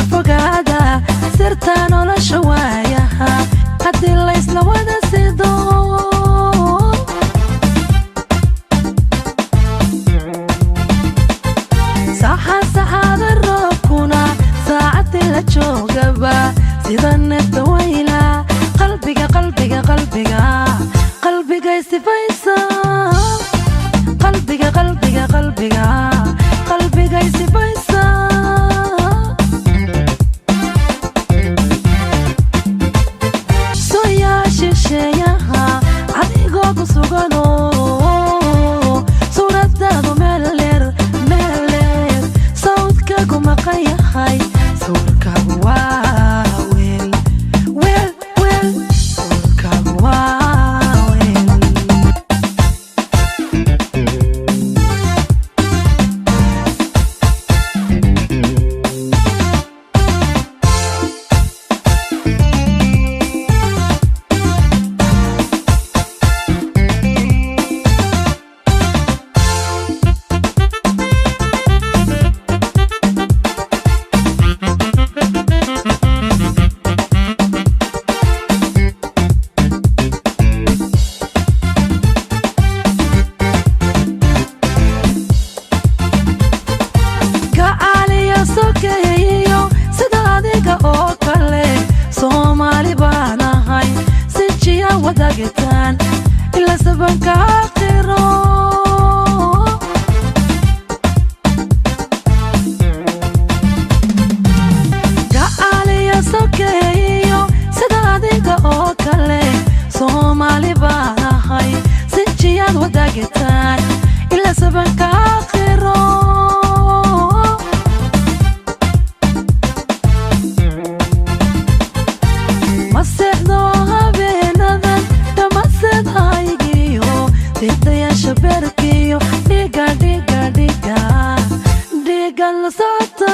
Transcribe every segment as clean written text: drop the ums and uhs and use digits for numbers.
Fogaada sirta nolosha waayaha haddii laysla wada sido. Saxa saxaada roobkuna saacadii la joogaba sida neefta wayla qalbiga, qalbiga, qalbiga, qalbigay sifaysa. Qalbiga, qalbiga, qalbiga, qalbigay sifaysa. Soyaa shisheeyaha adigoo ku sugano, suuradaadu meel dheer, meel dheer, sawdkaagu maqan yahay. Sawirkaagu waa weel, weel, weel. Sawirkaagu waa weel. Gacaaliya sokeeyo sida adiga oo kale Soomaali baan ahay, sijiya wadagitaan ila sabanka aakhiro. Gacaaliya sokeeyo sida adiga oo kale Soomaali baan ahay, sijiyaad wadagitaan ila sabanka aakhiro. Ma seexdo habeenadan dhamasedhaygiyo didayaasha beerkiyo dhiga, dhiga, dhiga, dhiga la socota.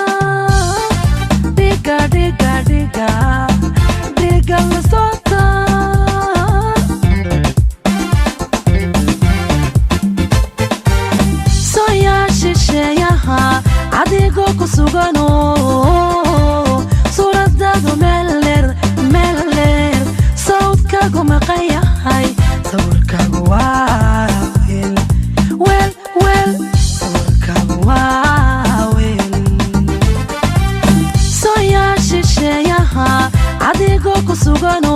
Dhiga, dhiga, dhiga, dhiga la socota. Soyaa shisheeyaha adigoo ku sugano, suuradaadu meel dheer, meel dheer, sawdkaagu maqan yahay. Sawirkaagu waa weel, weel, weel. Sawirkaagu waa weel. Soyaa shisheeyaha adigoo ku sugano.